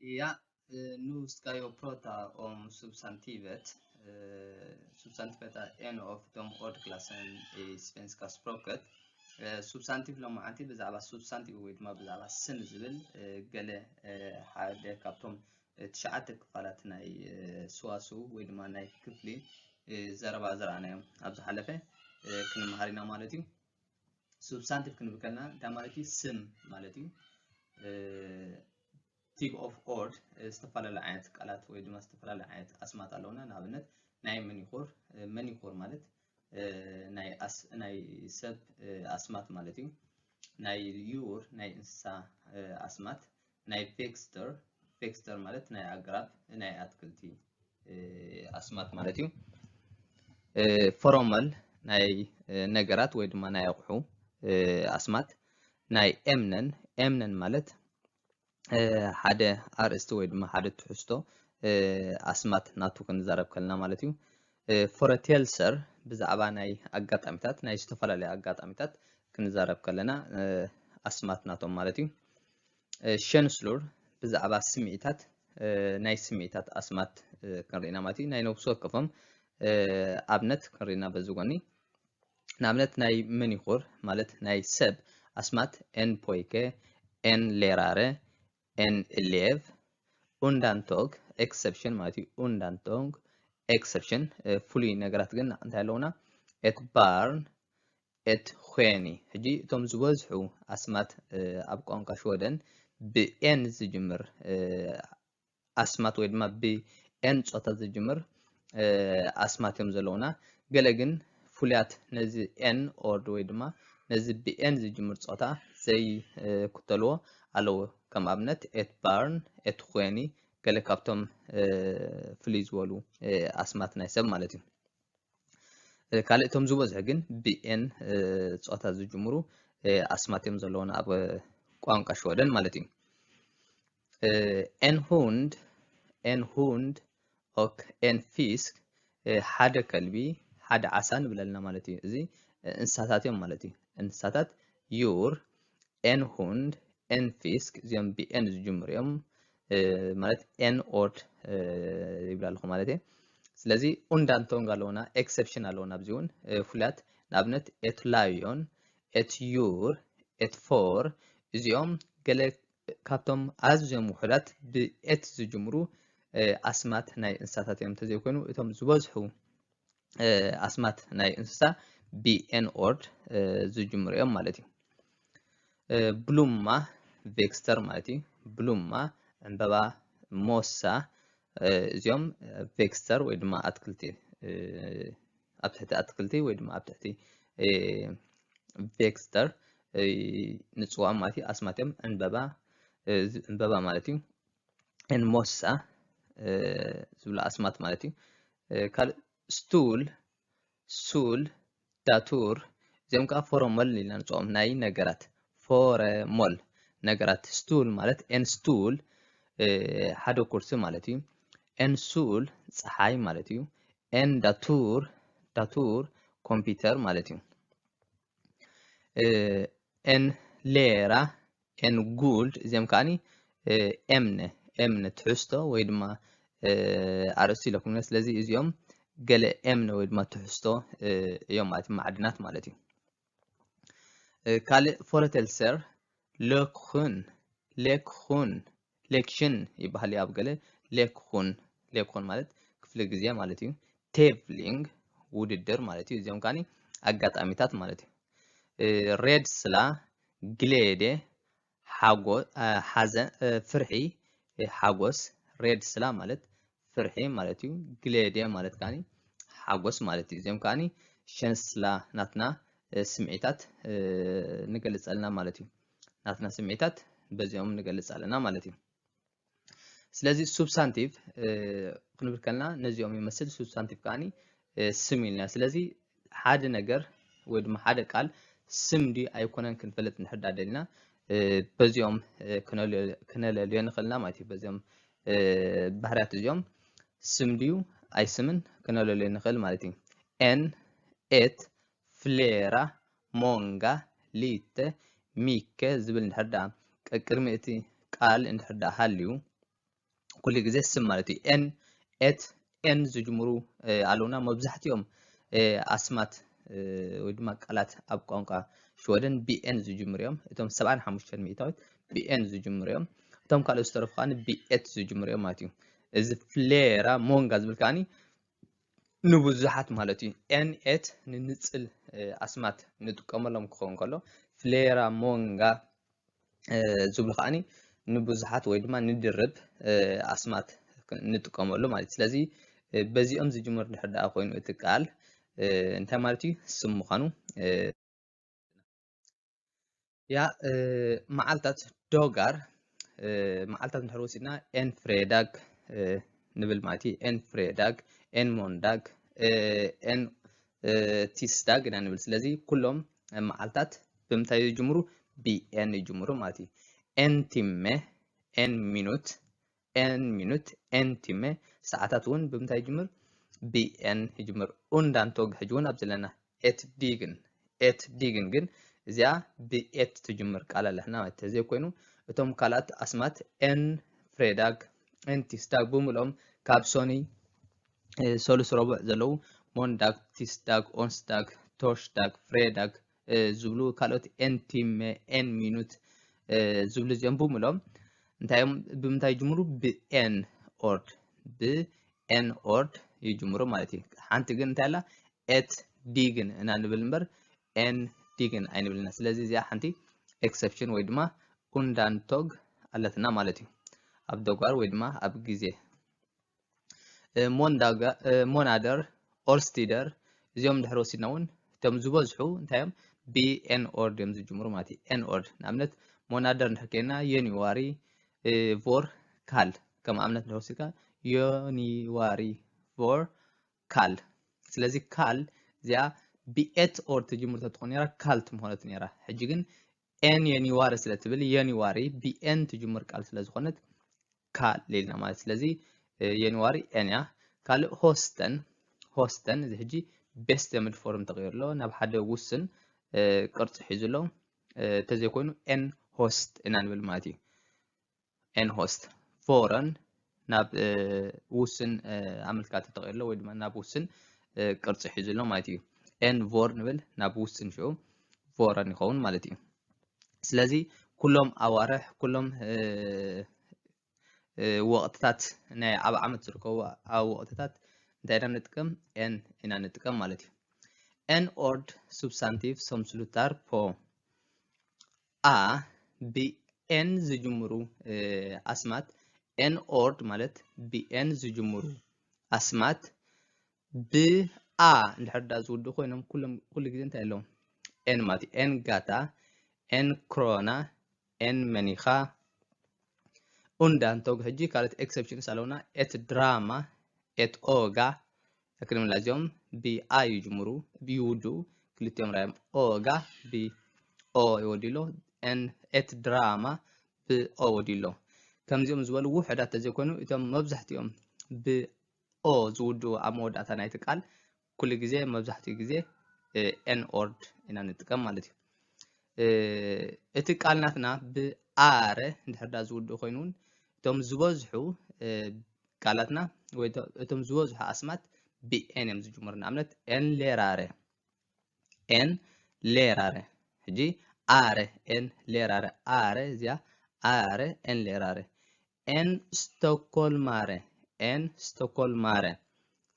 Ja, eh, nu ska jag prata om substantivet. Eh, substantivet är en av de ordklassen i svenska språket. Eh, substantiv ሎማዓንቲ ብዛዕባ ሱብስታንቲቭ ወይ ድማ ብዛዕባ ስም ዝብል፣ eh፣ ገለ፣ eh፣ ሓደ ካብቶም፣ eh፣ ትሽዓተ ክፋላት ናይ፣ eh፣ ሰዋስው ወይ ድማ ናይ ክፍሊ፣ eh፣ ዘረባ ዝረኣናዮም ኣብ ዝሓለፈ፣ eh፣ ክንመሃር ኢና ማለት እዩ። ሱብስታንቲቭ ክንብል ከለና እንታይ ማለት እዩ? ስም ማለት እዩ። Eh, type of ord፣ eh፣ ዝተፈላለዩ ዓይነት ቃላት ወይ ድማ ዝተፈላለዩ ዓይነት ኣስማት ኣለውና። ንኣብነት ናይ መኒኹር፣ eh፣ መኒኹር ማለት፣ eh፣ ናይ ኣስ-፣ ናይ ሰብ፣ eh፣ ኣስማት ማለት እዩ። ናይ ዩር፣ ናይ እንስሳ፣ eh፣ ኣስማት፣ ናይ ቬክስተር፣ ቬክስተር ማለት ናይ ኣግራብ፣ ናይ ኣትክልቲ፣ eh፣ ኣስማት ማለት እዩ። Eh፣ ፎሮመል ናይ፣ eh፣ ነገራት ወይ ድማ ናይ ኣቑሑ፣ eh፣ ኣስማት፣ ናይ ኤምነን፣ ኤምነን ማለት፣ eh፣ ሓደ ኣርእስቲ ወይ ድማ ሓደ ትሕዝቶ፣ eh፣ ኣስማት ናቱ ክንዛረብ ከለና ማለት እዩ። Eh፣ ፎረቴልሰር ብዛዕባ ናይ ኣጋጣሚታት፣ ናይ ዝተፈላለዩ ኣጋጣሚታት ክንዛረብ ከለና፣ eh፣ ኣስማት ናቶም ማለት እዩ። Eh፣ ሸንስሉር ብዛዕባ ስምዒታት፣ eh፣ ናይ ስምዒታት ኣስማት፣ eh፣ ክንርኢ ኢና ማለት እዩ። ናይ ነብሲ ወከፎም፣ eh፣ ኣብነት ክንርኢ ኢና በዚ ጎኒ። ንኣብነት ናይ መኒኹር ማለት ናይ ሰብ ኣስማት ኤን ፖይከ፣ ኤን ሌራረ፣ ኤን ኢሌቭ፣ ኡንዳንቶግ ኤክሰፕሽን ማለት እዩ። ኡንዳንቶግ ኤክሰፕሽን፣ eh፣ ፍሉይ ነገራት ግን እንታይ ኣለውና? ኤት ባርን፣ ኤት ኾኒ። ሕጂ እቶም ዝበዝሑ ኣስማት፣ eh፣ ኣብ ቋንቋ ሽወደን ብኤን ዝጅምር፣ eh፣ ኣስማት ወይ ድማ ብኤን ጾታ ዝጅምር፣ eh፣ ኣስማት እዮም ዘለውና። ገለ ግን ፍሉያት ነዚ ኤን ኦርድ ወይ ድማ ነዚ ብኤን ዝጅምር ጾታ ዘይክተልዎ ኣለዎ። ከም ኣብነት ኤት ባርን፣ ኤት ኾኒ፣ ገለ ካብቶም፣ eh፣ ፍልይ ዝበሉ፣ eh፣ ኣስማት ናይ ሰብ ማለት እዩ። Eh፣ ካልእ እቶም ዝበዝሑ ግን ብኤን፣ eh፣ ጾታ ዝጅምሩ፣ eh፣ ኣስማት እዮም ዘለውና ኣብ፣ eh፣ ቋንቋ ሽወደን ማለት እዩ። Eh፣ ኤን ሁንድ፣ ኤን ሁንድ ኦክ ኤን ፊስክ፣ eh፣ ሓደ ከልቢ፣ ሓደ ዓሳ ንብለልና ማለት እዩ። እዚ፣ eh፣ እንስሳታት እዮም ማለት እዩ። እንስሳታት ዩር፣ ኤን ሁንድ፣ ኤን ፊስክ፣ እዚኦም ብኤን ዝጅምሩ እዮም። Eh፣ ማለት ኤን ኦርድ፣ eh፣ ይብል ኣለኹ ማለት እየ። ስለዚ ኡንዳንቶንግ ኣለውና፣ ኤክሰፕሽን ኣለውና ኣብዚ እውን፣ eh፣ ፍሉያት፣ ንኣብነት ኤት ላዮን፣ ኤት ዩር፣ ኤት ፎር፣ እዚኦም ገለ ካብቶም ኣዝዮም ውሑዳት ብኤት ዝጅምሩ፣ eh፣ ኣስማት ናይ እንስሳታት እዮም። እንተዘይኮይኑ እቶም ዝበዝሑ፣ eh፣ ኣስማት ናይ እንስሳ ብኤን ኦርድ፣ eh፣ ዝጅምሩ እዮም ማለት እዩ። Eh፣ ብሉማ ቬክስተር ማለት እዩ። ብሉማ ዕምበባ፣ ሞሳ፣ eh፣ እዚኦም፣ eh፣ ቬክስተር ወይ ድማ ኣትክልቲ፣ eh፣ ኣብ ትሕቲ ኣትክልቲ ወይ ድማ ኣብ ትሕቲ፣ eh፣ ቬክስተር፣ eh፣ ንጽዋም ማለት እዩ። ኣስማት እዮም። ዕምበባ፣ eh፣ እዚ ዕምበባ ማለት እዩ። ኤን ሞሳ፣ eh፣ ዝብሉ ኣስማት ማለት እዩ። Eh፣ ካልእ ስቱል፣ ሱል፣ ዳቱር፣ እዚኦም ከዓ ፎረሞል ኢልና ንፅውዖም ናይ ነገራት። ፎረሞል ነገራት። ስቱል ማለት ኤን ስቱል፣ eh፣ ሓደ ኩርሲ ማለት እዩ። ኤን ሱል ፀሓይ ማለት እዩ። ኤን ዳቱር፣ ዳቱር ኮምፒውተር ማለት እዩ። Eh፣ ኤን ሌራ፣ ኤን ጉልድ፣ እዚኦም ከዓኒ፣ eh፣ ኤምነ፣ ኤምነ ትሕዝቶ ወይ ድማ፣ eh፣ ኣርእስቲ ኢለኩም። ስለዚ እዚኦም ገለ ኤምነ ወይ ድማ ትሕዝቶ፣ eh፣ እዮም ማለት እዩ፣ ማዕድናት ማለት እዩ። Eh፣ ካልእ ፎረቴልሰር፣ ሎክኹን፣ ሌክኹን፣ ሌክሽን ይበሃል እዩ ኣብ ገለ፣ ሌክኹን፣ ሌክኹን ማለት ክፍለ ግዜ ማለት እዩ። ቴቭሊንግ ውድድር ማለት እዩ። እዚኦም ከዓኒ ኣጋጣሚታት ማለት እዩ። Eh፣ ሬድስላ፣ ግሌዴ፣ ሓጎ-፣ eh፣ ሓዘን፣ eh፣ ፍርሒ፣ eh፣ ሓጎስ። ሬድስላ ማለት ፍርሒ ማለት እዩ። ግሌዴ ማለት ከዓኒ ሓጎስ ማለት እዩ። እዚኦም ከዓኒ ሸንስላ ናትና፣ eh፣ ስምዒታት፣ eh፣ ንገልጸልና ማለት እዩ። ናትና ስምዒታት በዚኦም ንገልጽ ኣለና ማለት እዩ። ስለዚ ሱብስታንቲቭ፣ eh፣ ክንብል ከለና ነዚኦም ይመስል፣ ሱብስታንቲቭ ከዓኒ፣ eh፣ ስም ኢልና። ስለዚ ሓደ ነገር ወይ ድማ ሓደ ቃል ስም ድዩ ኣይኮነን ክንፈልጥ እንድሕር ደኣ ደሊና፣ eh፣ በዚኦም፣ eh፣ ክነለ-፣ ክነለልዮ ንኽእል ኢና ማለት እዩ። በዚኦም፣ eh፣ ባህርያት እዚኦም ስም ድዩ ኣይስምን ክነለልዮ ንኽእል ማለት እዩ። ኤን፣ ኤት፣ ፍሌራ፣ ሞንጋ፣ ሊተ፣ ሚከ ዝብል እንድሕር ደኣ ቀቅድሚ እቲ ቃል እንድሕር ደኣ ሃልዩ፣ ኩሉ ግዜ ስም ማለት እዩ። ኤን፣ ኤት፣ ኤን ዝጅምሩ ኣለውና። መብዛሕትኦም ኣስማት ወይ ድማ ቃላት ኣብ ቋንቋ ሽወደን ብኤን ዝጅምሩ እዮም። እቶም ሰብዓን ሓሙሽተን ሚእታዊት ብኤን ዝጅምሩ እዮም። እቶም ካልኦት ዝተረፉ ከኣ ብኤት ዝጅምሩ እዮም ማለት እዩ። እዚ ፍሌራ ሞንጋ ዝብል ከኣ ንብዙሓት ማለት እዩ። ኤን፣ ኤት ንንጽል ኣስማት ንጥቀመሎም ክኸውን ከሎ፣ ፍሌራ ሞንጋ ዝብሉ ከኣ ንብዙሓት ወይ ድማ ንድርብ ኣስማት ንጥቀመሉ ማለት እዩ። ስለዚ በዚኦም ዝጅምር ድሕር ደኣ ኮይኑ እቲ ቃል እንታይ ማለት እዩ? ስም ምዃኑ። ያ፣ መዓልታት ዶጋር፣ መዓልታት እንድሕር ወሲድና ኤን ፍሬዳግ ንብል ማለት እዩ። ኤን ፍሬዳግ፣ ኤን ሞንዳግ፣ ኤን ቲስዳግ ኢና ንብል። ስለዚ ኩሎም መዓልታት ብምንታይ ይጅምሩ? ብኤን ይጅምሩ ማለት እዩ። ኤን ቲመ፣ ኤን ሚኑት፣ ኤን ሚኑት፣ ኤን ቲመ፣ ሰዓታት እውን ብምንታይ ይጅምር? ብኤን ይጅምር። ኡንዳንቶግ ሕጂ እውን ኣብ ዘለና ኤት ዲግን፣ ኤት ዲግን ግን እዚኣ ብኤት ትጅምር ቃል ኣለና ማለት ተዘይኮይኑ እቶም ካልኣት ኣስማት ኤን ፍሬዳግ፣ ኤን ቲስዳግ ብምልኦም ካብ ሶኒ ሰሉስ ረቡዕ ዘለዉ ሞንዳግ፣ ቲስዳግ፣ ኦንስዳግ፣ ቶሽዳግ፣ ፍሬዳግ ዝብሉ ካልኦት ኤን ቲመ፣ ኤን ሚኑት ዝብሉ እዚኦም ብምሎም እንታይ እዮም? ብምንታይ ይጅምሩ? ብኤን ኦርድ፣ ብኤን ኦርድ ይጅምሩ ማለት እዩ። ሓንቲ ግን እንታይ ኣላ? ኤት ዲግን እና ንብል እምበር ኤን ዲግን ኣይንብልና። ስለዚ እዚኣ ሓንቲ ኤክሰፕሽን ወይ ድማ ኡንዳንቶግ ኣለትና ማለት እዩ። ኣብ ዶጋር ወይ ድማ ኣብ ግዜ ሞንዳጋ፣ ሞናደር፣ ኦልስቲደር እዚኦም ድሕር ወሲድና እውን እቶም ዝበዝሑ እንታይ እዮም? ብኤን ኦርድ እዮም ዝጅምሩ ማለት እዩ። ኤን ኦርድ ንኣብነት ሞናደር እንድሕር ከይና የኒዋሪ ቮር ካል ከም ኣብነት እንድሕር ወሲድካ የኒዋሪ ቮር ካል። ስለዚ ካል እዚኣ ብኤት ኦርድ ትጅምር ተትኾን ነራ ካልት ምኾነት ነራ። ሕጂ ግን ኤን የኒዋሪ ስለ ትብል የኒዋሪ ብኤን ትጅምር ቃል ስለ ዝኾነት ካል ኢልና ማለት። ስለዚ የኒዋሪ ኤን እያ። ካልእ ሆስተን፣ ሆስተን እዚ ሕጂ ቤስት የምድ ፎርም ተቐይሩ ኣሎ፣ ናብ ሓደ ውስን ቅርፂ ሒዙ ኣሎ። ተዘይኮይኑ ኤን ሆስት ኢና ንብል ማለት እዩ። ኤን ሆስት ቮረን ናብ ውስን ኣመልካቲ ተቐይሩ ኣሎ ወይ ድማ ናብ ውስን ቅርፂ ሒዙ ኣሎ ማለት እዩ። ኤን ቮር ንብል ናብ ውስን ሽዑ ቮረን ይኸውን ማለት እዩ። ስለዚ ኩሎም ኣዋርሕ፣ ኩሎም ወቕትታት፣ ናይ ኣብ ዓመት ዝርከቡ ኣብ ወቕትታት እንታይ ኢና ንጥቀም? ኤን ኢና ንጥቀም ማለት እዩ። ኤን ኦርድ ሱብሳንቲቭ ሶምስሉታር ፖ ኣ ብኤን ዝጅምሩ ኣስማት፣ ኤን ኦርድ ማለት ብኤን ዝጅምሩ ኣስማት ብኣ እንድሕር ዳ ዝውድኡ ኮይኖም ኩሎም ኩሉ ግዜ እንታይ ኣለዎም? ኤን ማለት እዩ። ኤን ጋታ፣ ኤን ክሮና፣ ኤን መኒኻ፣ ኡንዳንቶግ። ሕጂ ካልኦት ኤክሰፕሽንስ ኣለውና። ኤት ድራማ፣ ኤት ኦጋ፣ ክንብላ እዚኦም ብኣ ይጅምሩ፣ ይውድኡ፣ ክልቲኦም ራዮም ኦጋ ብኦ ይወድዩ ኣሎ፣ ኤን ኤት ድራማ ብኦ ወድዩ ኣሎ። ከምዚኦም ዝበሉ ውሑዳት ተዘይኮይኑ እቶም መብዛሕትኦም ብኦ ዝውድኡ ኣብ መወዳእታ ናይቲ ቃል ኩሉ ግዜ መብዛሕትኡ ግዜ ኤን ኦርድ ኢና ንጥቀም ማለት እዩ። እቲ ቃል ናትና ብኣረ እንድሕር ዳ ዝውድእ ኮይኑ እውን እቶም ዝበዝሑ ቃላትና ወይ እቶም ዝበዝሑ ኣስማት ብኤን እዮም ዝጅምሩ። ንኣብነት ኤን ሌራረ፣ ኤን ሌራረ። ሕጂ ኣረ፣ ኤን ሌራረ፣ ኣረ እዚኣ ኣረ፣ ኤን ሌራረ፣ ኤን ስቶኮልማረ፣ ኤን ስቶኮልማረ።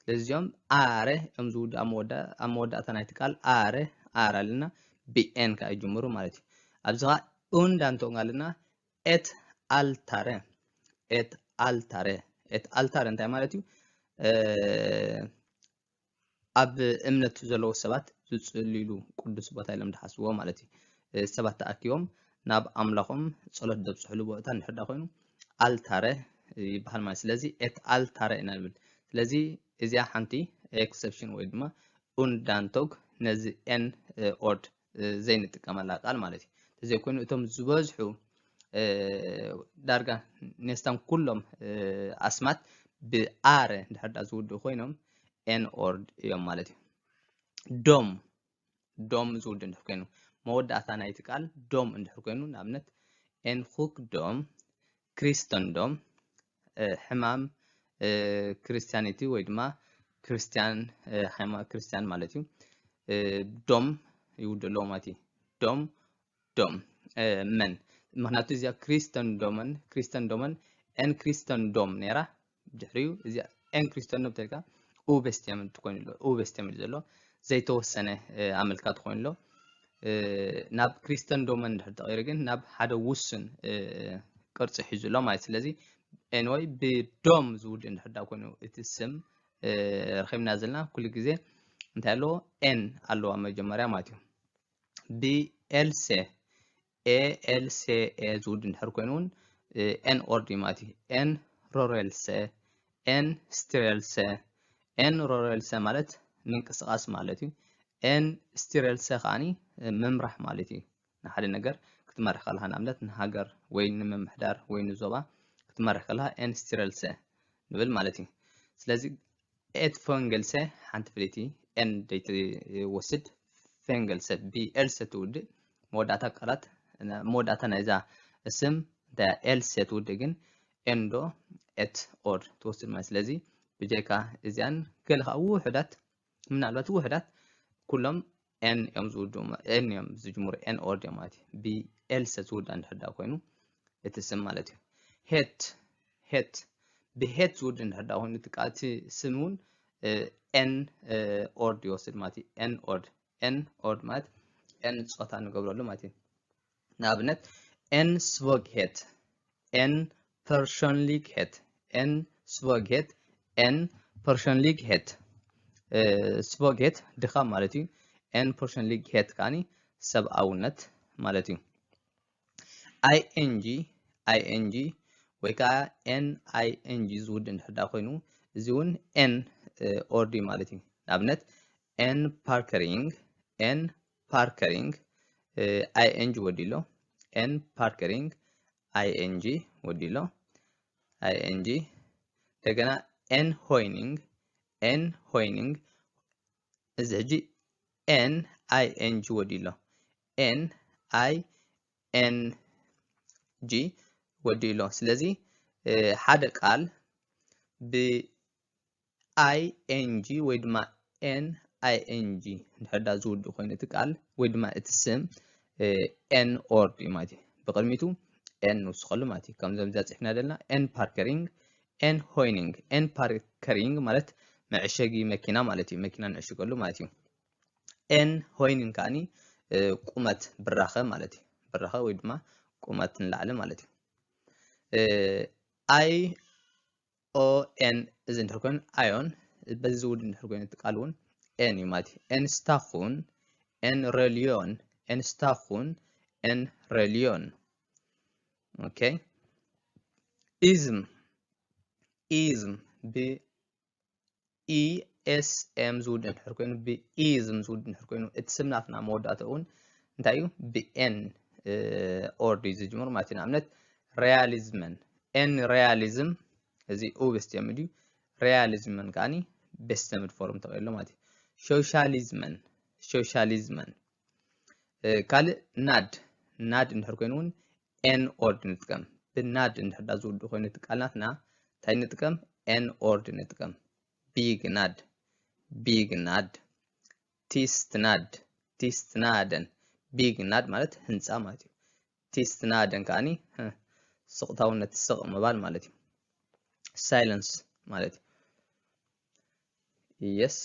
ስለዚኦም ኣረ እዮም ዝውድኡ ኣብ መወዳእታ ናይቲ ቃል ኣረ፣ ኣረ ኣለና ብኤን ከዓ ይጅምሩ ማለት እዩ። ኣብዚ ከዓ ኡንዳንቶንግ ኣለና ኤት ኣልታረ፣ ኤት ኣልታረ፣ ኤት ኣልታረ እንታይ ማለት እዩ? ኣብ እምነት ዘለዉ ሰባት ዝጽልይሉ ቅዱስ ቦታ ኢሎም ዝሓስብዎ ማለት እዩ። ሰባት ተኣኪቦም ናብ ኣምላኾም ጸሎት ዘብጽሕሉ ቦታ እንድሕር ዳ ኮይኑ ኣልታረ ይበሃል ማለት። ስለዚ ኤት ኣልታረ ኢና ንብል። ስለዚ እዚኣ ሓንቲ ኤክሰፕሽን ወይ ድማ ኡንዳንቶግ ነዚ ኤን ኦርድ ዘይንጥቀመላ ቃል ማለት እዩ። ተዘይኮይኑ እቶም ዝበዝሑ ዳርጋ ኔስታን ኩሎም ኣስማት ብኣረ እንድሕር ዳ ዝውድኡ ኮይኖም ኤን ኦርድ እዮም ማለት እዩ። ዶም፣ ዶም ዝውድእ እንድሕር ኮይኑ መወዳእታ ናይቲ ቃል ዶም እንድሕር ኮይኑ ንኣብነት ኤን ኩክ ዶም፣ ክሪስተን ዶም፣ ሕማም ክርስቲያኒቲ ወይ ድማ ክርስቲያን ክርስቲያን ማለት እዩ። ዶም ይውድእ ኣለዎ ማለት እዩ። ዶም ዶም መን ምክንያቱ እዚኣ ክሪስተንዶመን ክሪስተንዶመን ኤን ክሪስተንዶም ነይራ። ድሕሪኡ እዚኣ ኤን ክሪስተንዶም ተልካ ኡበስቲያመድ ትኮይኑ ኣሎ። ኡበስቲያመድ ዘሎ ዘይተወሰነ ኣመልካ ትኮይኑ ኣሎ። ናብ ክሪስተንዶመን እንድሕር ተቀይሩ ግን ናብ ሓደ ውሱን ቅርፂ ሒዙ ኣሎ ማለት። ስለዚ ኤንወይ ብዶም ዝውድእ እንድሕር ዳ ኮይኑ እቲ ስም ረኺብና ዘለና ኩሉ ግዜ እንታይ ኣለዎ? ኤን ኣለዋ መጀመርያ ማለት እዩ። ብኤልሴ ኤኤልሴኤ ዝውድ እንድሕር ኮይኑ እውን ኤን ኦርዲ ማለት እዩ። ኤን ሮሬልሰ ኤን ስትሬልሰ ኤን ሮሬልሰ ማለት ምንቅስቃስ ማለት እዩ። ኤን ስትሬልሰ ከዓኒ ምምራሕ ማለት እዩ። ንሓደ ነገር ክትመርሕ ከለካ ንኣብነት ንሃገር ወይ ንምምሕዳር ወይ ንዞባ ክትመርሕ ከለካ ኤን ስትሬልሰ ንብል ማለት እዩ። ስለዚ ኤት ፈንገልሰ ሓንቲ ፍልይቲ ኤን ደይትወስድ ፈንገልሰ ብኤልሰ ትውድእ መወዳእታ ቃላት መወዳእታ ናይዛ ስም እንታይ ኤልሰ ትውድእ ግን ኤንዶ ኤት ኦር ትወስድ ማለት። ስለዚ ብጀካ እዚኣን ገለ ከዓ ውሕዳት ምናልባት ውሕዳት ኩሎም ኤን እዮም ዝውድኡ ኤን እዮም ዝጅምሩ ኤን ኦር እዮም ማለት እዩ። ብኤልሰ ዝውዳ እንድሕር ኮይኑ እቲ ስም ማለት እዩ። ሄት ሄት ብሄት ዝውድ እንድሕር ኮይኑ እቲ ስም እውን ኤን ኦርድ ይወስድ ማለት እዩ። ኤን ኦርድ ኤን ኦርድ ማለት ኤን ፆታ ንገብረሉ ማለት እዩ። ንኣብነት ኤን ስቮግ ሄት ኤን ፐርሾንሊክ ሄት ኤን ስቮግ ሄት ኤን ፐርሾንሊክ ሄት ስቮግ ሄት ድኻ ማለት እዩ። ኤን ፐርሾንሊክ ሄት ከዓኒ ሰብኣውነት ማለት እዩ። ኣይኤንጂ ኣይኤንጂ ወይ ከዓ ኤን ኣይኤንጂ ዝውድ እንድሕዳ ኮይኑ እዚ እውን ኤን ኦርዲ ማለት እዩ። ንኣብነት ኤን ፓርከሪንግ ኤን ፓርከሪንግ ኣይኤንጂ ወዲሎ ኤን ፓርከሪንግ ኣይኤንጂ ወዲሎ ኣይኤንጂ እንደገና ኤን ሆይኒንግ ኤን ሆይኒንግ እዚ ሕጂ ኤን ኣይኤንጂ ወዲሎ ኤን ኣይ ኤን ጂ ወዲሎ። ስለዚ ሓደ ቃል ብ ኣይኤንጂ ወይ ድማ ኤን ኣይኤንጂ እንድሕር ዳ ዝውድእ ኮይኑ እቲ ቃል ወይ ድማ እቲ ስም ኤን ኦርድ እዩ ማለት እዩ። ብቅድሚቱ ኤን ንውስኸሉ ማለት እዩ። ከምዞም እዛ ፅሕፍና ዘለና ኤን ፓርከሪንግ ኤን ሆይኒንግ ኤን ፓርከሪንግ ማለት መዕሸጊ መኪና ማለት እዩ። መኪና ንዕሽገሉ ማለት እዩ። ኤን ሆይኒንግ ከዓኒ ቁመት ብራኸ ማለት እዩ። ብራኸ ወይ ድማ ቁመት ንላዕሊ ማለት እዩ። ኣይ ኦ ኤን እዚ እንድሕር ኮይኑ ኣዮን በዚ ዝውድ እንድሕር ኮይኑ እቲ ቃል እውን ኤን እዩ ማለት እዩ። ኤን ስታኹን ኤን ረልዮን ኤን ስታኹን ኤን ረልዮን ኦኬ። ኢዝም ኢዝም ብ ኢኤስኤም ዝውድ እንድሕር ኮይኑ ብኢዝም ዝውድ እንድሕር ኮይኑ እቲ ስም ናትና መወዳእታ እውን እንታይ እዩ? ብኤን ኦርድ እዩ ዝጅምር ማለት እዩ። ንኣብነት ሪያሊዝመን ኤን ሪያሊዝም እዚ ኡብስት የምድ እዩ። ሪያሊዝመን ከዓኒ ቤስተምድ ፎርም ተቀይሎ ማለት እዩ። ሶሻሊዝመን ሶሻሊዝመን ካልእ ናድ ናድ እንድሕር ኮይኑ እውን ኤን ኦርድ ንጥቀም። ብናድ እንድሕር ዳ ዝውድእ ኮይኑ እቲ ቃል ናትና እንታይ ንጥቀም? ኤን ኦርድ ንጥቀም። ቢግ ናድ ቢግ ናድ ቲስት ናድ ቲስት ናደን ቢግ ናድ ማለት ህንፃ ማለት እዩ። ቲስት ናደን ከዓኒ ስቕታውነት ስቕ ምባል ማለት እዩ። ሳይለንስ ማለት እዩ። የስ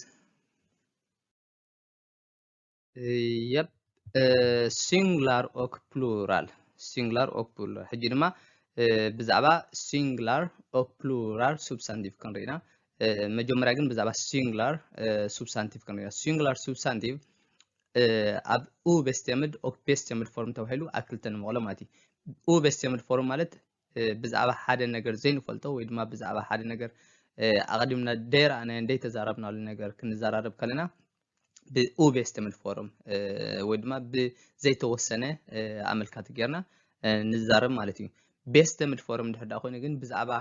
የፕ ሲንጉላር ኦክ ፕሉራል ሲንጉላር ኦክ ፕሉራል ሕጂ ድማ ብዛዕባ ሲንጉላር ኦክ ፕሉራል ሱብስታንቲቭ ክንርኢና። መጀመርያ ግን ብዛዕባ ሲንጉላር ሱብስታንቲቭ ክንርኢና። ሲንጉላር ሱብስታንቲቭ ኣብ ኡ ቤስቴምድ ኦክ ቤስቴምድ ፎርም ተባሂሉ ኣብ ክልተ ንመቕሎ ማለት እዩ። ኡ ቤስቴምድ ፎርም ማለት ብዛዕባ ሓደ ነገር ዘይንፈልጦ ወይ ድማ ብዛዕባ ሓደ ነገር ኣቐዲምና ደይረኣናዮ እንደይተዛረብናሉ ነገር ክንዘራረብ ከለና ብኡ ቤስቴምድ ፎርም ወይ ድማ ብዘይተወሰነ ኣመልካቲ ጌርና ንዛረብ ማለት እዩ። ቤስቴምድ ፎርም እንድሕር ዳ ኮይኑ ግን ብዛዕባ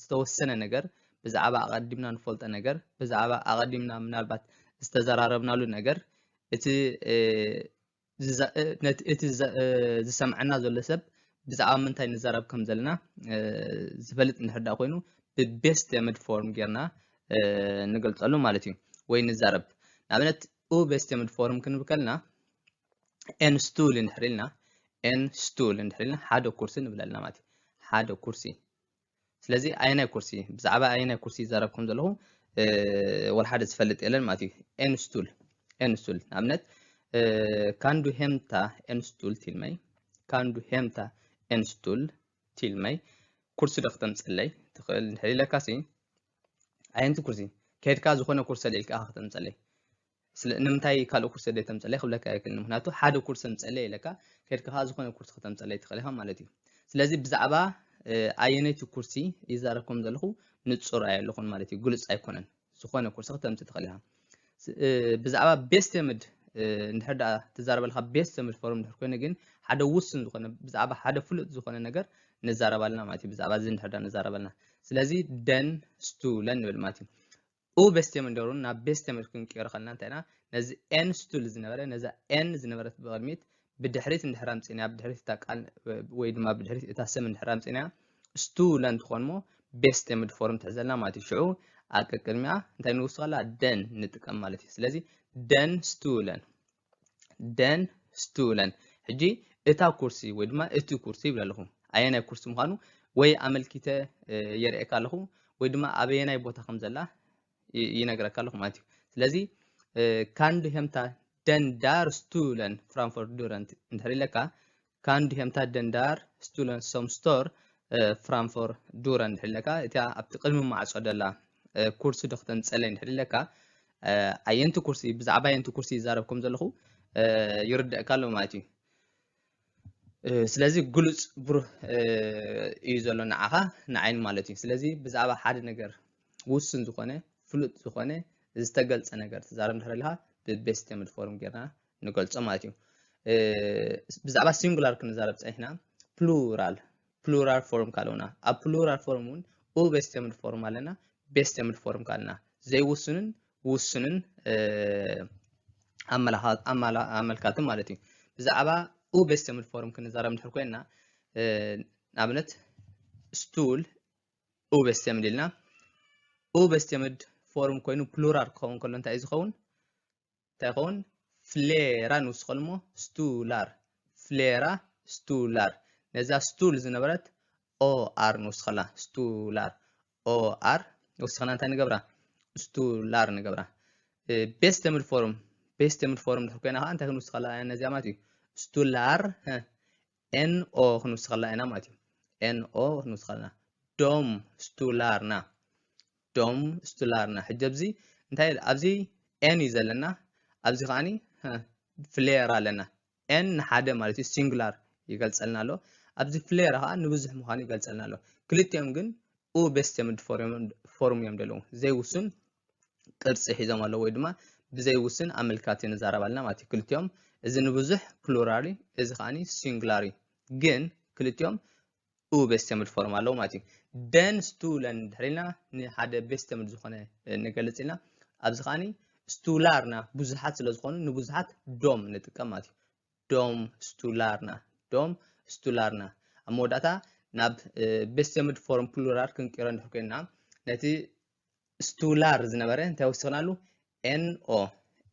ዝተወሰነ ነገር ብዛዕባ ኣቐዲምና ንፈልጦ ነገር ብዛዕባ ኣቐዲምና ምናልባት ዝተዘራረብናሉ ነገር እቲ እቲ ዝሰምዐና ዘሎ ሰብ ብዛዕባ ምንታይ ንዛረብ ከም ዘለና ዝፈልጥ እንድሕር ዳ ኮይኑ፣ ብቤስቴምድ ፎርም ጌርና ንገልጸሉ ማለት እዩ። ወይ ንዛረብ፣ ንኣብነት፣ ኡቤስቴምድ ፎርም ክንብል ከለና፣ ኤን ስቱል እንድሕር ኢልና፣ ኤን ስቱል እንድሕር ኢልና፣ ሓደ ኩርሲ ንብለልና ማለት እዩ። ሓደ ኩርሲ። ስለዚ ኣየናይ ኩርሲ፣ ብዛዕባ ኣየናይ ኩርሲ ይዛረብ ከም ዘለኹ ወላ ሓደ ዝፈልጥ የለን ማለት እዩ። ኤን ስቱል፣ ኤን ስቱል፣ ንኣብነት፣ ካንዱ ሄምታ ኤን ስቱል ቲልመይ፣ ካንዱ ሄምታ ኤን ስቱል ቲልመይ፣ ኩርሲ ዶ ክተምፀለይ ትኽእል እንድሕር ኢለካሲ፣ ኣየንቲ ኩርሲ፣ ከድካ ዝኾነ ኩርሲ ኢልካ ኢኻ ክተምፀለይ። ንምንታይ ካልእ ኩርሲ ደይ ተምፀለይ ክብለካ ኣይክእልን። ምክንያቱ ሓደ ኩርሲ ምፀለይ ኢለካ፣ ከድካ ከዓ ዝኾነ ኩርሲ ክተምፀለይ ትኽእል ኢኻ ማለት እዩ። ስለዚ ብዛዕባ ኣየነይቲ ኩርሲ ይዛረብ ከም ዘለኹ ንፁር ኣየለኹን ማለት እዩ። ግሉፅ ኣይኮነን። ዝኾነ ኩርሲ ክተምፅእ ትኽእል ኢኻ። ብዛዕባ ቤስቴምድ እንድሕር ዳ ትዛረበልካ፣ ቤስቴምድ ፎርም እንድሕር ኮይኑ ግን ሓደ ውስን ዝኾነ፣ ብዛዕባ ሓደ ፍሉጥ ዝኾነ ነገር ንዛረብ ኣለና ማለት እዩ። ብዛዕባ እዚ እንድሕር ዳ ንዛረብ ኣለና። ስለዚ ደን ስቱለን ንብል ማለት እዩ። ኡቤስቴምድ ደሩን ናብ ቤስቴምድ ክንቀይሮ ከለና እንታይ ኢና? ነዚ ኤን ስቱል ዝነበረ፣ ነዛ ኤን ዝነበረት ብቕድሚት ብድሕሪት እንድሕር ኣምፂእና፣ ብድሕሪት እታ ቃል ወይ ድማ ብድሕሪት እታ ስም እንድሕር ኣምፂእና፣ ስቱለን ትኾን እሞ ቤስቴምድ ፎርም ትሕዘልና ማለት እዩ። ሽዑ ኣብ ቅድሚኣ እንታይ ንውስኸላ? ደን ንጥቀም ማለት እዩ። ስለዚ ደን ስቱለን፣ ደን ስቱለን። ሕጂ እታ ኩርሲ ወይ ድማ እቲ ኩርሲ ይብል ኣለኹ። ኣየናይ ኩርሲ ምዃኑ ወይ ኣመልኪተ የርእየካ ኣለኹ ወይ ድማ ኣበየናይ ቦታ ከም ዘላ ይነግረካ ኣለኹ ማለት እዩ። ስለዚ ካንዱ ሄምታ ደንዳር ስቱለን ፍራንፎርት ዱረንት እንድሕር ኢለካ፣ ካንዱ ሄምታ ደንዳር ስቱለን ሶም ስቶር ፍራንፎርት ዱረንት እንድሕር ኢለካ፣ እቲኣ ኣብቲ ቅድሚ ማዕጾ ደላ ኩርሲ ዶ ክተምጸለይ እንድሕር ኢለካ፣ ኣየንቲ ኩርሲ፣ ብዛዕባ ኣየንቲ ኩርሲ ይዛረብ ከም ዘለኹ ይርደእካ ኣሎ ማለት እዩ። ስለዚ ግሉጽ ብሩህ እዩ ዘሎ ንዓኻ ንዓይን ማለት እዩ። ስለዚ ብዛዕባ ሓደ ነገር ውሱን ዝኾነ፣ ፍሉጥ ዝኾነ፣ ዝተገልጸ ነገር ትዛረብ እንድሕር ኣለኻ፣ ብቤስቴምድ ፎርም ጌርና ንገልጾ ማለት እዩ። ብዛዕባ ሲንጉላር ክንዛረብ ጸኒሕና፣ ፕሉራል፣ ፕሉራል ፎርም ካልኡና። ኣብ ፕሉራል ፎርም እውን ኡቤስቴምድ ፎርም ኣለና፣ ቤስቴምድ ፎርም ካልና። ዘይውሱንን ውሱንን ኣመልካትን ማለት እዩ። ብዛዕባ ኡቤስቴምድ ፎርም ክንዛረብ እንድሕር ኮይንና፣ ንኣብነት፣ ስቱል ኡቤስቴምድ ኢልና፣ ኡቤስቴምድ ፎርም ኮይኑ ፕሉራል ክኸውን ከሎ እንታይ እዩ ዝኸውን? እንታይ ይኸውን? ፍሌራ ንውስኸሉ እሞ ስቱላር፣ ፍሌራ ስቱላር። ነዛ ስቱል ዝነበረት ኦ ኣር ንውስኸላ፣ ስቱላር፣ ኦ ኣር ወሲኽና እንታይ ንገብራ? ስቱላር ንገብራ። ቤስቴምድ ፎርም፣ ቤስቴምድ ፎርም እንድሕር ኮይና ከዓ እንታይ ክንውስኸላ ነዚኣ ማለት እዩ? ስቱላር፣ ኤን ኦ ክንውስኸላ ኢና ማለት እዩ። ኤን ኦ ክንውስኸልና። ዶም ስቱላርና፣ ዶም ስቱላርና። ሕጂ ኣብዚ እንታይ፣ ኣብዚ ኤን እዩ ዘለና፣ ኣብዚ ከዓኒ ፍሌር ኣለና። ኤን ንሓደ ማለት እዩ፣ ሲንጉላር ይገልጸልና ኣሎ። ኣብዚ ፍሌር ከዓ ንብዙሕ ምዃኑ ይገልጸልና ኣሎ። ክልቲኦም ግን ኡቤስቴምድ ፎርም እዮም ዘለዉ። ዘይውሱን ቅርጺ ሒዞም ኣለዉ ወይ ድማ ብዘይውስን ኣመልካቲ ንዛረብ ኣለና ማለት እዩ። ክልቲኦም፣ እዚ ንብዙሕ ፕሉራል እዩ፣ እዚ ከዓኒ ሲንጉላር እዩ። ግን ክልቲኦም ኡቤስቴምድ ፎርም ኣለዉ ማለት እዩ። ደን ስቱለን እንድሕር ኢልና ንሓደ ቤስቴምድ ዝኾነ ንገልጽ ኢልና፣ ኣብዚ ከዓኒ ስቱላርና ብዙሓት ስለ ዝኾኑ ንብዙሓት ዶም ንጥቀም ማለት እዩ። ዶም ስቱላርና፣ ዶም ስቱላርና። ኣብ መወዳእታ ናብ ቤስቴምድ ፎርም ፕሉራል ክንቅይሮ እንድሕር ኮይንና፣ ነቲ ስቱላር ዝነበረ እንታይ ወሲኽናሉ? ኤን ኦ፣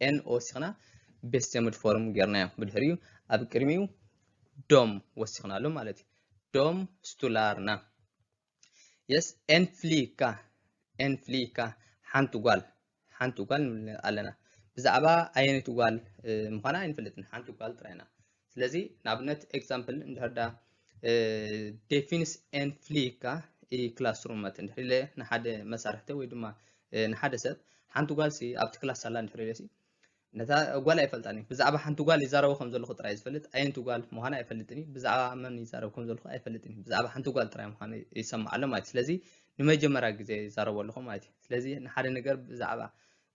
ኤን ኦ ወሲኽና ቤስቴምድ ፎርም ጌርናዮ። ብድሕሪኡ ኣብ ቅድሚኡ ዶም ወሲኽናሉ ማለት እዩ። ዶም ስቱላርና። የስ፣ ኤን ፍሊካ፣ ኤን ፍሊካ፣ ሓንቲ ጓል፣ ሓንቲ ጓል ንብል ኣለና። ብዛዕባ ኣየነይቲ ጓል ምዃና ኣይንፈልጥን፣ ሓንቲ ጓል ጥራይ ኢና። ስለዚ ንኣብነት ኤግዛምፕል እንድሕር ዳ ዴፊንስ ኤን ፍሊካ ኢ ክላስሩመት እንድሕር ኢለ ንሓደ መሳርሕተ ወይ ድማ ንሓደ ሰብ ሓንቲ ጓል ሲ ኣብቲ ክላስ ኣላ እንድሕር ኢለ ሲ ነታ ጓል ኣይፈልጣን እዩ። ብዛዕባ ሓንቲ ጓል ይዛረቦ ከም ዘለኹ ጥራይ ዝፈልጥ፣ ኣየንቲ ጓል ምዃና ኣይፈልጥን እዩ። ብዛዕባ መን ይዛረብ ከም ዘለኹ ኣይፈልጥን እዩ። ብዛዕባ ሓንቲ ጓል ጥራይ ምዃኑ ይሰማዕ ኣሎ ማለት እዩ። ስለዚ ንመጀመርያ ግዜ ይዛረቦ ኣለኹ ማለት እዩ። ስለዚ ንሓደ ነገር ብዛዕባ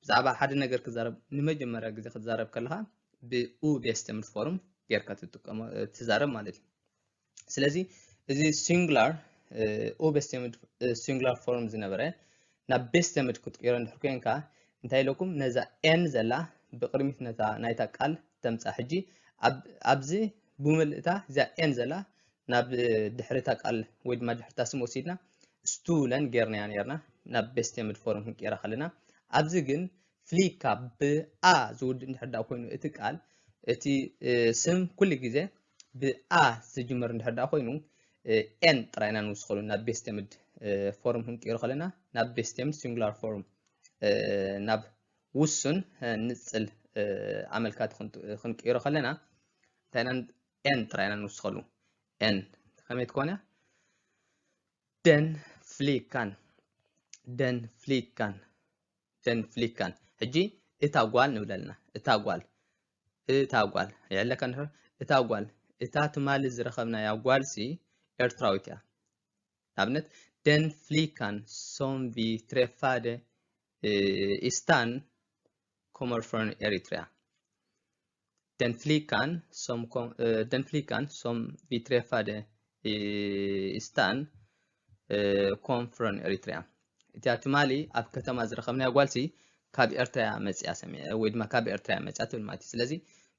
ብዛዕባ ሓደ ነገር ክዛረብ ንመጀመርያ ግዜ ክትዛረብ ከለኻ ብኡ ቤስቴምድ ፎርም ጌርካ ትጥቀሞ ትዛረብ ማለት እዩ። ስለዚ እዚ ሲንጉላር ኡ ቤስቴምድ ሲንጉላር ፎርም ዝነበረ ናብ ቤስቴምድ ክትቅይሮ እንድሕር ኮይንካ እንታይ ኢለኩም ነዛ ኤን ዘላ ብቅድሚት ነታ ናይታ ቃል ተምፃ። ሕጂ ኣብዚ ብምልእታ እዛ ኤን ዘላ ናብ ድሕሪታ ቃል ወይ ድማ ድሕሪታ ስም ወሲድና ስቱለን ጌርናያ ነርና ናብ ቤስቴምድ ፎርም ክንቀይራ ከለና። ኣብዚ ግን ፍሊካ ብኣ ዝውድእ እንድሕር ደኣ ኮይኑ እቲ ቃል እቲ ስም ኩሉ ግዜ ብኣ ዝጅምር እንድሕር ደኣ ኮይኑ ኤን ጥራይና ንውስኸሉ ናብ ቤስቴምድ ፎርም ክንቀይሮ ከለና ናብ ቤስቴምድ ሲንጉላር ፎርም ናብ ውሱን ንጽል ኣመልካቲ ክንቀይሮ ከለና እንታይ ኢና ኤን ጥራይና ንውስኸሉ ኤን ከመይ ትኮነ ደን ፍሊካን ደን ፍሊካን ደን ፍሊካን ሕጂ እታ ጓል ንብለልና እታ ጓል እታ ጓል የዕለካ ንሕር እታ ጓል እታ ትማሊ ዝረኸብናያ ጓልሲ ኤርትራዊት እያ ንኣብነት ደን ፍሊካን ሶም ቪ ትሬፋደ ኢስታን ኮመር ፍሮን ኤሪትሪያ Den flickan som kom, eh, den flickan som vi träffade i, i stan eh, kom från Eritrea. እቲኣ ትማሊ ኣብ ከተማ ዝረኸብናያ ጓልሲ ካብ ኤርትራ መፅያ ሰሚዐ ወይ ድማ ካብ ኤርትራ መፅያ ትብል ማለት እዩ። ስለዚ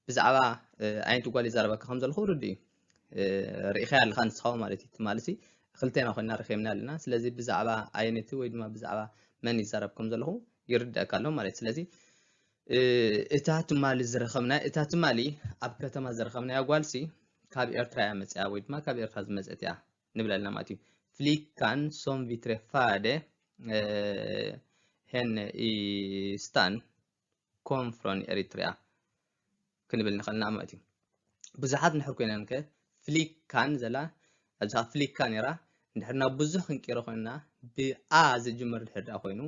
ብዛዕባ ዓይነት ጓል ይዛረበካ ከም ዘለኹ ርዱ እዩ። ርኢኻ ኣለኻ ንስኻ ማለት እዩ። ትማልሲ ክልቴና ኮይና ረኺብና ኣለና። ስለዚ ብዛዕባ ኣየነይቲ ወይ ድማ ብዛዕባ መን ይዛረብ ከም ዘለኹ ይርደእካ ኣሎ ማለት እዩ። ስለዚ እታ ትማሊ ዝረኸብና እታ ትማሊ ኣብ ከተማ ዝረኸብናያ ጓልሲ ካብ ኤርትራ እያ መፅያ ወይ ድማ ካብ ኤርትራ ዝመፀት እያ ንብለልና ማለት እዩ። Flickan som vi träffade henne i stan kom från Eritrea ክንብል ንኽእልና ማለት እዩ። ብዙሓት ንድሕር ኮይና ከ ፍሊካን ዘላ ኣብዛ ፍሊካ ነራ እንድሕር ናብ ብዙሕ ክንቀይሮ ኮይና ብኣ ዝጅምር ድሕር ደኣ ኮይኑ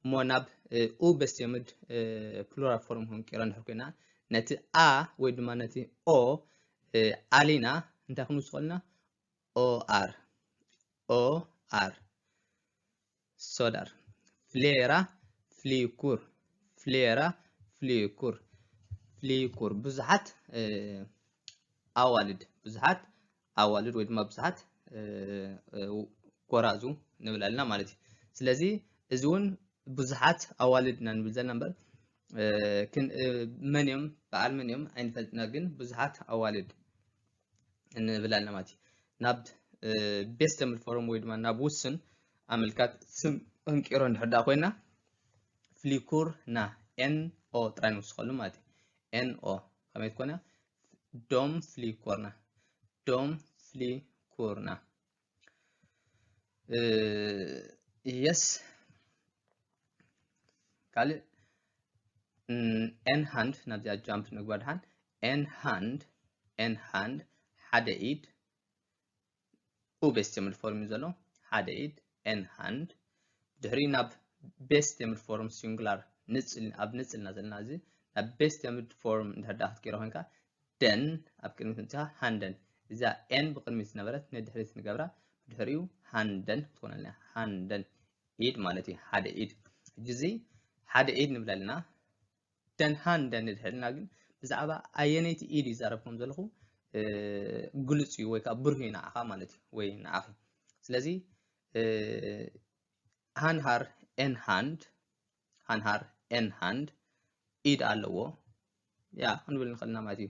እሞ ናብ ኡ በስቴምድ ፕሉራል ፎርም ክንቀይሮ እንድሕር ኮይና ነቲ ኣ ወይ ድማ ነቲ ኦ ኣሊና እንታይ ክንውስኸሉ ኢና? ኦ ኣር ኦ ኣር ሶዳር ፍሌራ ፍሊኩር ፍሌራ ፍሊኩር ፍሊኩር ብዙሓት ኣዋልድ ብዙሓት ኣዋልድ ወይ ድማ ብዙሓት ጎራዙ ንብለልና ማለት እዩ። ስለዚ እዚ እውን ብዙሓት ኣዋልድ ኢና ንብል ዘለና እምበር መን እዮም በዓል መን እዮም ኣይንፈልጥና፣ ግን ብዙሓት ኣዋልድ ንብለልና ማለት እዩ። ናብ ቤስት ፎርም ወይ ድማ ናብ ውስን ኣመልካት ስም እንቂሮ እንድሕር ደኣ ኮይና ፍሊኩር ና ኤን ኦ ጥራይ ንውስኸሉ ማለት እዩ። ኤን ኦ ከመይ ትኮነ? ዶም ፍሊኮርና ዶም ፍሊኮርና የስ ካልእ ኤን ሃንድ ናብዚኣ ጃምፕ ንግባ ድሓን ኤን ሃንድ ኤን ሃንድ ሓደ ኢድ ኡ ቤስት የምድ ፎርም እዩ ዘሎ ሓደ ኢድ ኤን ሃንድ ድሕሪ ናብ ቤስት የምድ ፎርም ሲንጉላር ንፅል ኣብ ንፅልና ዘለና እዚ ናብ ቤስት የምድ ፎርም እንድሕር ዳ ክትቀይሮ ኮይንካ ደን ኣብ ቅድሚት ምፅኻ ሃንደን እዛ ኤን ብቅድሚት ዝነበረት ንድሕሪት ንገብራ ብድሕሪኡ ሃንደን ክትኮነልና ሃንደን ኢድ ማለት እዩ ሓደ ኢድ ሕጂ እዚ ሓደ ኢድ ንብለልና ደን ሃንደን ንድሕርና ግን ብዛዕባ ኣየነይቲ ኢድ ይዛረብ ከም ዘለኹ ግሉፅ እዩ ወይ ከዓ ብሩህ እዩ ንዓኻ ማለት እዩ ወይ ንዓኺ ስለዚ ሃንሃር ኤን ሃንድ ሃንሃር ኤን ሃንድ ኢድ ኣለዎ ያ ክንብል ንኽእልና ማለት እዩ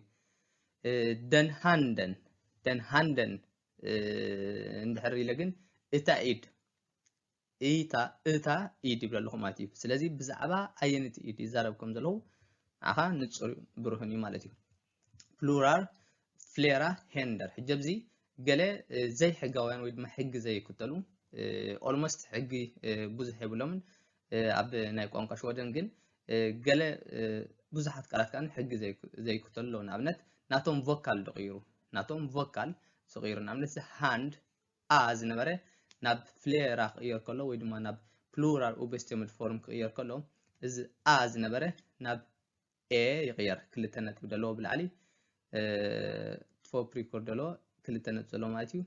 ደን ሃንደን ደን ሃንደን እንድሕር ኢለ ግን እታ ኢድ እታ እታ ኢድ ይብል ኣለኹ ማለት እዩ። ስለዚ ብዛዕባ ኣየነይቲ ኢድ ይዛረብ ከም ዘለኹ ንዓኻ ንፁር ብሩህን እዩ ማለት እዩ። ፕሉራል ፍሌራ ሄንደር ሕጂ ኣብዚ ገለ ዘይሕጋውያን ወይ ድማ ሕጊ ዘይክተሉ ኦልሞስት ሕጊ ብዙሕ የብሎምን ኣብ ናይ ቋንቋ ሽወደን ግን ገለ ብዙሓት ቃላት ከዓ ሕጊ ዘይክተሉ ኣለዉ ንኣብነት ናቶም ቮካል ዝቕይሩ ናቶም ቮካል ዝቕይሩ ንኣብነት ሃንድ a ዝነበረ ናብ ፍሌራ ክቕየር ከሎ ወይ ድማ ናብ ፕሉራል ኡ ቤስት የምድ ፎርም ክቕየር ከሎ እዚ a ዝነበረ ናብ a ይቕየር ክልተ ነጥቢ ዘለዎ ብላዕሊ ትፎ ፕሪኮር ዘለዎ ክልተ ነጥቢ ዘለዎ ማለት እዩ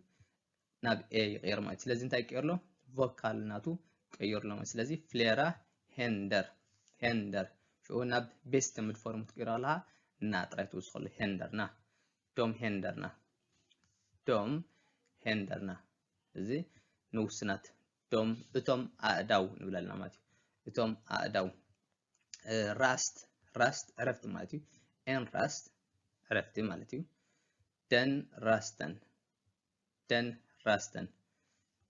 ናብ a ይቕየር ማለት ስለዚ እንታይ ይቀየር ኣሎ ቮካል ናቱ ቀይር ኣሎ ስለዚ ፍሌራ ሄንደር ሄንደር ሽኡ ናብ ቤስት የምድ ፎርም ክትቀይሮ ኣለካ እና ጥራይ ትውስኸሉ ሄንደር ና ዶም ሄንደርና ዶም ሄንደርና እዚ ንውስናት ዶም እቶም ኣእዳው ንብለልና ማለት እዩ እቶም ኣእዳው ራስት ራስት ዕረፍቲ ማለት እዩ ኤን ራስት ዕረፍቲ ማለት እዩ ደን ራስተን Den Rasten።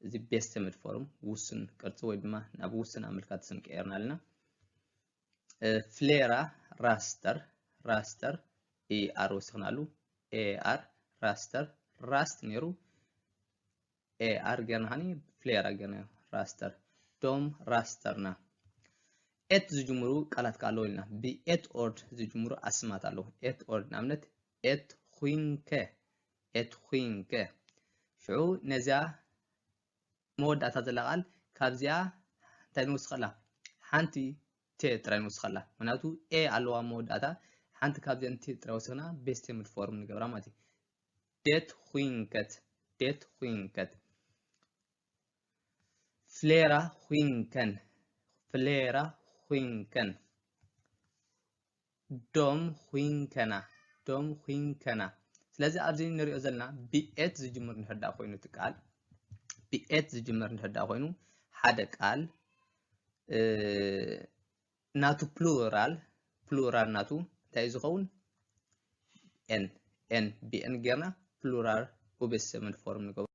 እዚ bestemd form ውሱን ቅርጺ ወይ ድማ ናብ ውሱን ኣመልካቲ ስም ቀይርና ኣለና። Flera raster፣ raster፣ er ወሲኽናሉ፣ er፣ raster፣ rast ነይሩ፣ er ጌርና፣ ኸኒ flera ጌርና፣ raster፣ de rasterna። Et ዝጅምሩ ቃላት ከኣ ኣለዉ ኢልና፣ ብ et ord ዝጅምሩ ኣስማት ኣለዉ። Et ord ንኣብነት et Huynke፣ et Huynke። ሽዑ ነዚኣ መወዳእታ ዘላ ቃል ካብዚኣ እንታይ ንውስኸላ? ሓንቲ ቴ ጥራይ ንውስኸላ። ምክንያቱ ኤ ኣለዋ መወዳእታ፣ ሓንቲ ካብዚኣን ቴ ጥራይ ወሲኽና bestemd form ንገብራ ማለት እዩ። Det Huynket፣ det Huynket። Flera Huynken፣ flera Huynken። De Huynkerna፣ de Huynkerna። ስለዚ ኣብዚ ንሪኦ ዘለና ብ et ዝጅምር እንድሕር ደኣ ኮይኑ፣ እቲ ቃል ብ et ዝጅምር እንድሕር ደኣ ኮይኑ፣ ሓደ ቃል፣ እ፣ ናቱ ፕሉራል፣ ፕሉራል ናቱ እንታይ እዩ ዝኸውን? En፣ en፣ ብ en ጌርና ፕሉራል ኡቤስ ሰመን ፎርም ንገብሮ።